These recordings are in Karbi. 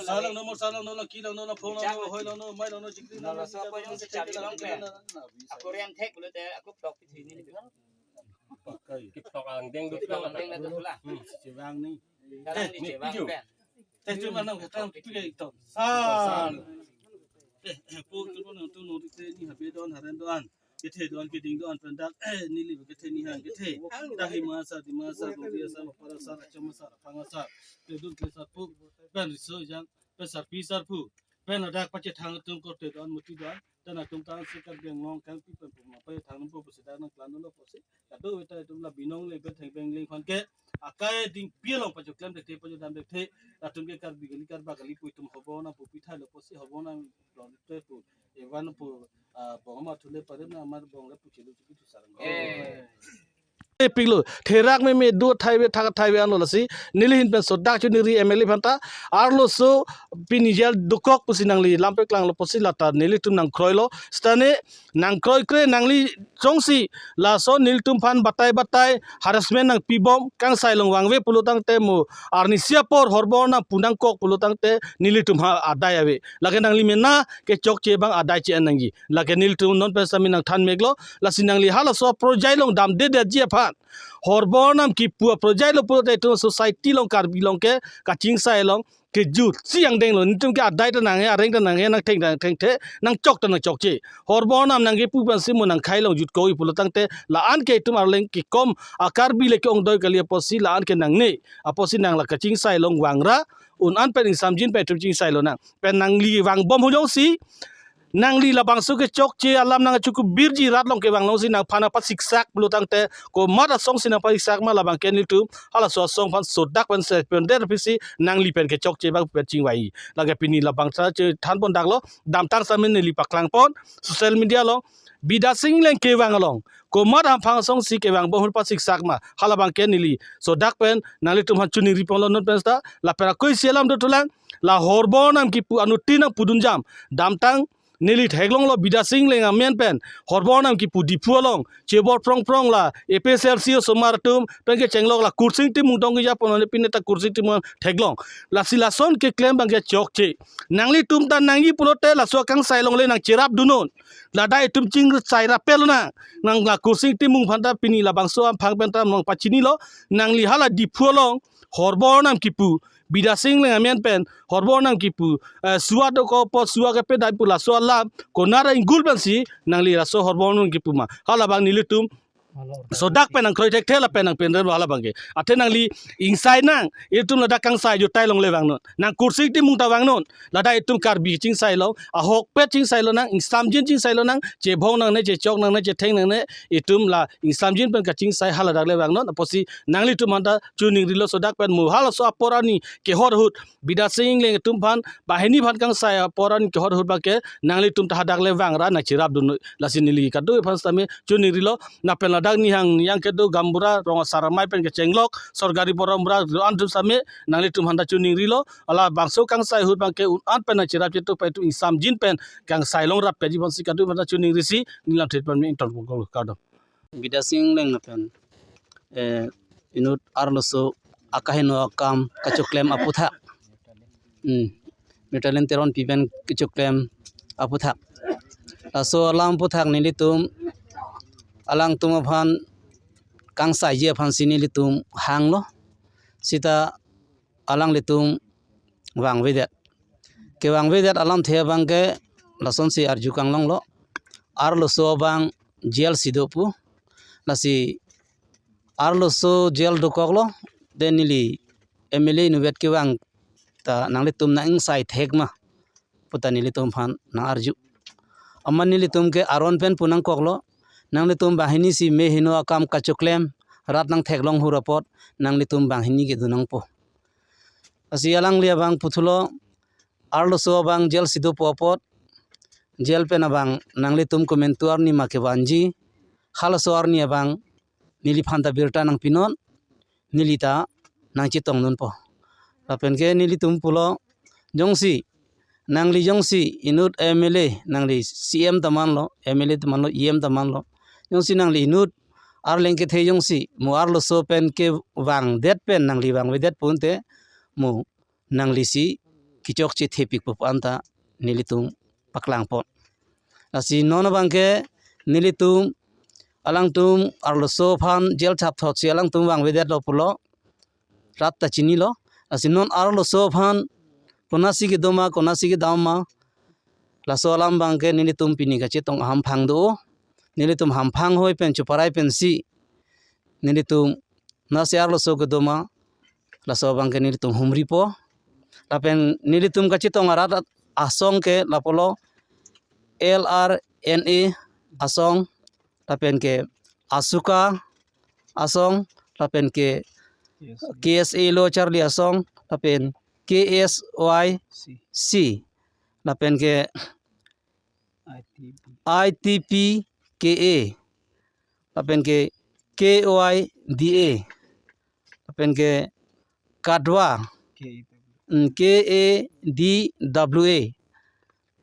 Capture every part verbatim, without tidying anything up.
Salang no, mo salang no, lang kilang no, lang phong lang no, hoi lang no, mai lang no, jikri lang no, Nala sa jikri pa lang yung no, sa jikri chabi lang lang no, pen. Jikri lang no. Ako rian thek ulo te, ako plok pithin ni. Pakai. Kiplok angdeng do Kiplok tulang. Angdeng do tulang. Hmm, si Chebang ni. Salang ni Eh, Chebang video. Pen. Eh, cuma nang kata tu kayak itu. San. Eh, eh, po tu nang tu nori te ni habe don haren don. Kethe don keding don pen dak, eh, neli kethe ni hang kethe. Dak hima asar, dima asar, dongri asar, mapar asar, achom asar, aphang asar. Te dun te asar po. Pen riso jang, pen sarpi sarpo. Pen ladak pachethang atum korte don muti don. Tan atum tan si Karbi Anglong kangpi pen puma pachethang atum po pusi dak nang klan lo pusi. Kado weta itum la binong le pen theng beng leng phan ke. Akai ding pi along pachoklem te te pachedam te te. Latum ke Karbi kali Karba kali pu itum hobo na pu pitha lo pusi hobo na lo te pu. Evan pu, ah, bong ma thule parim na amar bong le pu chelu chuki tu sarang. Eh. Epiklo, therak meme do thaive thak thaive anlo lasi, neli hin pen sodak chuningri M L A aphanta, arloso pini jail dokok pusi nangli lam paklanglo pusi lata nelitum nangkroilo, sitame nangkroikre nangli jongsi, laso nelitum aphan batai batai, harassment nangpibom, kangsai along vangve pulo tangte mo, arnisi apor horbor nangpu nangkok pulo tangte, nelitum ha adai ave, lake nangli mena, kechokche abang adai che-en nangji, lake nelitum non pen sitame nangthan meklo, lasi nangli halaso project along damdedetji aphan. Horbor nam kipu project lo pulote itum society along Karbi along ke kachingsai along kejut si angdeng lo. Nelitum ke adai ta nanghe, areng ta nanghe, nangtheng ta nangthengthe, nangchok ta nangchokche. Horbor nam nangkepu pensi mo nangkhei along jutkok-i pulo tangte la-an ke itum arleng kekom a-Karbi le ke-ongdoi kali apotsi la-an ke nangne. Apotsi nang la kachingsai along vangra, un-an pen ingsamjin pen itum chingsai lonang. Pen nangli vangbom hu jongsi, nangli labangso kechokche alam nangchukubirji rat along kevang alongsi nangphan nangpasiksak pulo tangte komat asong si nangpasiksak ma labang ke nelitum halaso asong aphan sodak pen se pen der pisi nangli pen kechokche abang pen chingvai. Lake pini labangso chethan pon daklo damtang sitame neli paklang pon social media along Bidya Sing Engleng kevang along komat hamphang asong si kevang bom hu pasiksak ma halabang ke neli sodak pen nanglitum aphan chuningri ponlo non pen seta lapen akoi isi alam do tulang. La horbor nam kipu anuttin nangpudun jam. Damtang neli theklonglo Bidya Sing Engleng amen pen horbor nam kipu Diphu along chebor prong prong la A P H L C osomar atum pen kechenglok la Kursing Timung dong keja pon ne pine ta Kursing Timung theklong. Lasi lason keklem abang kechokche. Nanglitum ta nangji pulote laso kangsai along le nangcherap dunnon. Ladak itum chingsai rapel na. Nang la Kursing Timung aphanta pini labangso hamphang pen ta nangpachinilo. Nangli hala Diphu along horbor nam kipu Bidya Sing Engleng amen pen horbor nam kipu, eh, sua dokok apot sua kepadai pu laso alam konat ingul pensi nangli laso horbor nam kipu ma. Halabang nelitum sodak pen nangkroi thekthe lapen nangpen re halabang ke. Athe nangli ingsai nang, itum ladak kangsai ajotai along le vangnon. Nang Kursing Timung ta vangnon. Ladak itum Karbi chingsai along, ahokpet chingsai lonang, ingsamjin chingsai lonang, chebong nangne, chechok nangne, chetheng nangne, itum la ingsamjin pen kachingsai haladak le vangnon. Apotsi nanglitum aphanta chuningrilo sodak pen mo halaso apor arni kehor ahut Bidya Sing Engleng atum aphan, banghini aphan kangsai apor arni kehor ahut abang ke nanglitum ta hadak le vangra nangcherap dun lasi neli kado aphan sitame chuningrilo. Lapen ladak nihang yang kedo gaonbura rong asar amei pen kechenglok sorkari borom bura an atum sitame nanglitum aphanta chuningrilo. Halabangso kangsai ahut abang ke un-an pen nangcherap chetu pen itum ingsamjin pen kangsai longrap keji aphansi kado aphanta chuningrisi neli lamthe pen me ington pon kardom. Bidya Sing Engleng lapen, eh, inut arloso akaheno akam kachoklem aputhak. Hmm. Mitalin Teronpi pen kachoklem aputhak. Laso alam aputhak nelitum alangtum aphan kangsaiji aphansi nelitum hanglo. Seta alanglitum vangvedet. Kevangvedet alamthe abang ke lasonsi arju kanglonglo. Arloso abang jail si do pu. Lasi arloso jail dokoklo. Den neli M L A inutvet kevang ta nanglitum nang-ingsai thek ma puta nelitum aphan nang-arju. Amat nelitum ke aron pen pu nangkoklo. Nanglitum banghini si me heno akam kachoklem rat nangtheklong ahut apot nanglitum banghini kedo nangpo. Lasi alangli abang puthulo, arloso abang jail si dopo apot, jail pen abang nanglitum komantu arni ma kevanji, halaso arni abang neliphan ta birta nangpinon, neli ta nangchetong dunpo. Lapen ke nelitum pulo, jongsi, nangli jongsi inut M L A, nangli C M ta manlo, M L A ta manlo, E M ta manlo. Jongsi nangli inut arleng kethe jongsi mo arloso pen kevangdet pen nangli vangvedet pu unte mo nanglisi kechokche thepikpo pu anta nelitum paklangpon. Lasi non abangke nelitum alangtum arloso aphan jail thapthotsi alangtum vangvedetlo pulo rat ta chinilo. Lasi non arloso aphan konatsi kedo ma, konatsi kedam ma, laso alam abangke nelitum pini kachetong ahamphang do. Nelitum hamphang hoi pen chuparai pensi nelitum nasi arloso kedo ma, laso abangke nelitum humripo. Lapen nelitum kachetong arat asong ke lapulo L R N A asong, lapen ke Asuka asong, lapen ke K S A Lo Charli Asong, lapen K S Y C, lapen ke I T P K A, lapen ke K Y D A, lapen ke Kadwa, mm, K A D W A,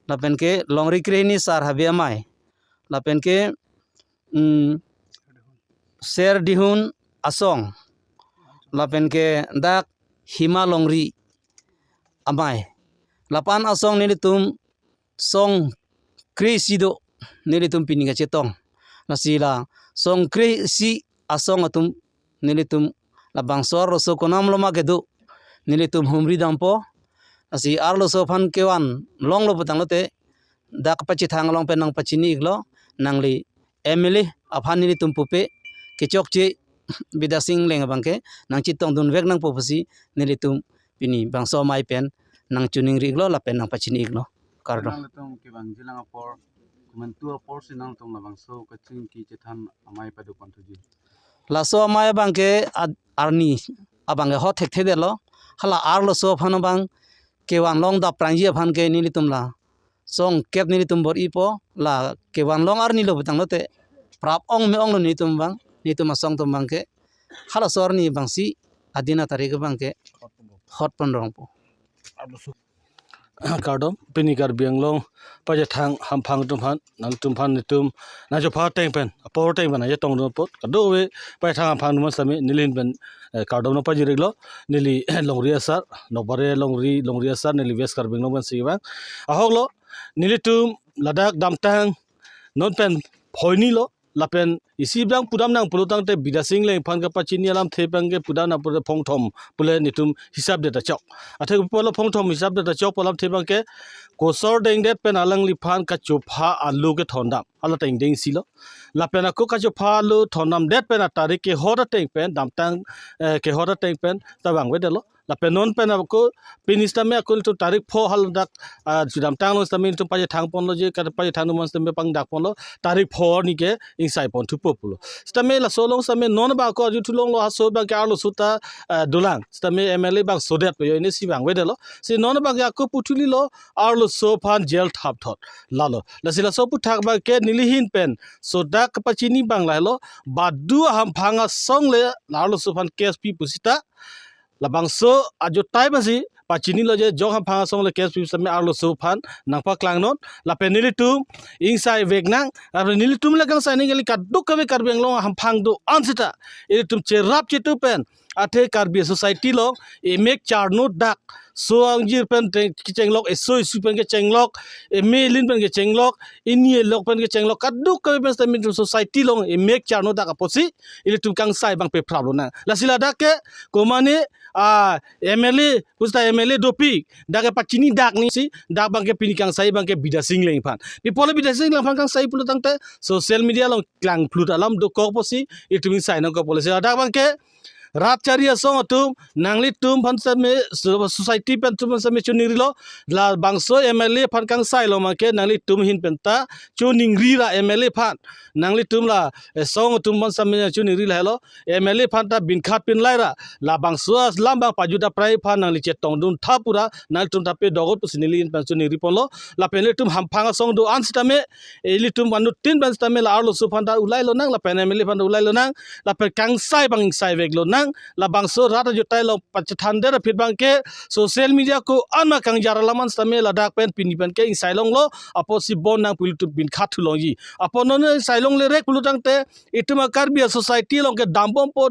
lapen ke Longri Krehini Sar Habe Amei, lapen ke, mm, Serdihun Asong, lapen ke dak Hima Longri Amei. Lapu-an asong nelitum song kre-isi do nelitum pini kachetong. Lasi la song kre-isi asong atum nelitum labangso arloso konamlo ma kedo nelitum humri dampo. Lasi arloso aphan kevan longlo putanglote dak pachethang along pen nangpachini iklo, nangli M L A aphan nelitum pupe, kechokche Bidya Sing Engleng abangke nangchetongdunvek nangpo pusi nelitum pini bangso amei pen nangchoningri iklo lapen nangpachini iklo. Kardom. Nanglitum kevangjilang apor, komantu apor si nangtum labangso kachingki chethan amei padoponthuji? Laso amei abangke ad-, arni abangke hot thekthedetlo. Hala arloso aphan abang kevan long dapprangji aphan ke nelitum la song kep nelitum bor-ipo, la kevan long arnilo putanglote prap ong me-onglo nelitum abang, nelitum asong atum abangke halaso arni abangsi adin atarik abangke hotponrongpo. Kardom, pini Karbi Anglong pachethang hamphang atum aphan, nangtum aphan nelitum nangchopha ateng pen, apor ateng pen nangchetongdun apot kadokave pachethang hamphang atum aphan sitame neli ahin pen, eh, kardom nangpajir iklo. Neli Longri Asar, Nokbare Longri, Longri Asar, neli West Karbi Anglong pensi vang. Ahoklo, nelitum ladak damtang non pen phoinilo, lapen isi abang pudam nang pulotangte Bidya Sing Engleng aphan kapachini alamthe abangke pudam nang pulote phongthom pule nelitum hisap det achok. Athe pulo phongthom hisap det achok pu alamthe abangke kosor dengdet pen alangliphan kachopha alo kethondam, hala tengdeng silo. Lapen ako kachopha alo thondamdet pen atarik kehot ateng pen damtang, eh, kehot ateng pen ta vangvedetlo. Lapen non pen ako pini sitame ako nelitum tarik pho haladak, ah, chedamtang along sitame nelitum pachethangponlo je, kata pachethang atum aphan sitame pangdakponlo, tarik pho arni ke ingsaiponthupo pulo. Sitame laso along sitame non abang ako arjuthulonglo, laso abangke arloso ta, ah, dolang. Sitame M L A abang sodet pe jo, ini si vangvedetlo. Si non abangke ako puthulilo, arloso aphan jail thapthot. Lalo. Lasi laso aphuthak abangke neli ahin pen sodak kapachini abang lahelo, badu ahamphang asong le la arloso aphan case pi pusita labangso ajo time asi pachinilo je jong hamphang asong le case pi sitame arloso aphan nangpaklangnon, lapen nelitum ingsaivek nang, lapen nelitum le kangsai nangji kali, kadokave Karbi Anglong hamphang do-an sita ilitum cherap chetu pen, athe Karbi society along emek charno dak, so angjir pen teng-, kechenglok, eso esu pen kechenglok, eme elin pen kechenglok, ini elok pen kechenglok, kadokave pen sitame ilitum society along emek charno dak apotsi ilitum kangsai abang pephrap lonang. Lasi ladak ke komane, ah, M L A, pusita M L A dopik, dak ke pachini dak ni si, dak abangke pini kangsai abangke Bidya Sing Engleng aphan. Pi apotlo Bidya Sing Engleng aphan kangsai pulotangte social media along klangphlut alam dokok apotsi ilitum ingsai nangkok pulo. Lasi ladak abangke rat chari asong atum, nanglitum aphan sitame, so-, society pen atum aphan sitame choningrilo, labangso M L A aphan kangsailo abangke nanglitum ahin pen ta choningri ra M L A aphan. Nanglitum la, eh, asong atum aphan sitame choningri lahelo, M L A aphan ta binkhat pinlai ra, labangso alam abang pajut aprai aphan nangli chetongdun tha pura, nanglitum ta pedokot pusi neli ahin pen choningriponlo, lapen ilitum hamphang asong do-an sitame, ilitum anuttin pen sitame la arloso aphan ta ulai lonang, lapen M L A aphan ta ulai lonang, lapen kangsai abang ingsaivek lonang, labangso rat ajo tai along pachethandet aphi abangke social media ko-an ma kangjar alam an sitame ladak pen pini pen ke ingsai longlo, apotsi bon nang pu ilitum binkhat thulongji. Apot non ingsai longle rek pulotangte, itum a Karbi a society along kedambompo,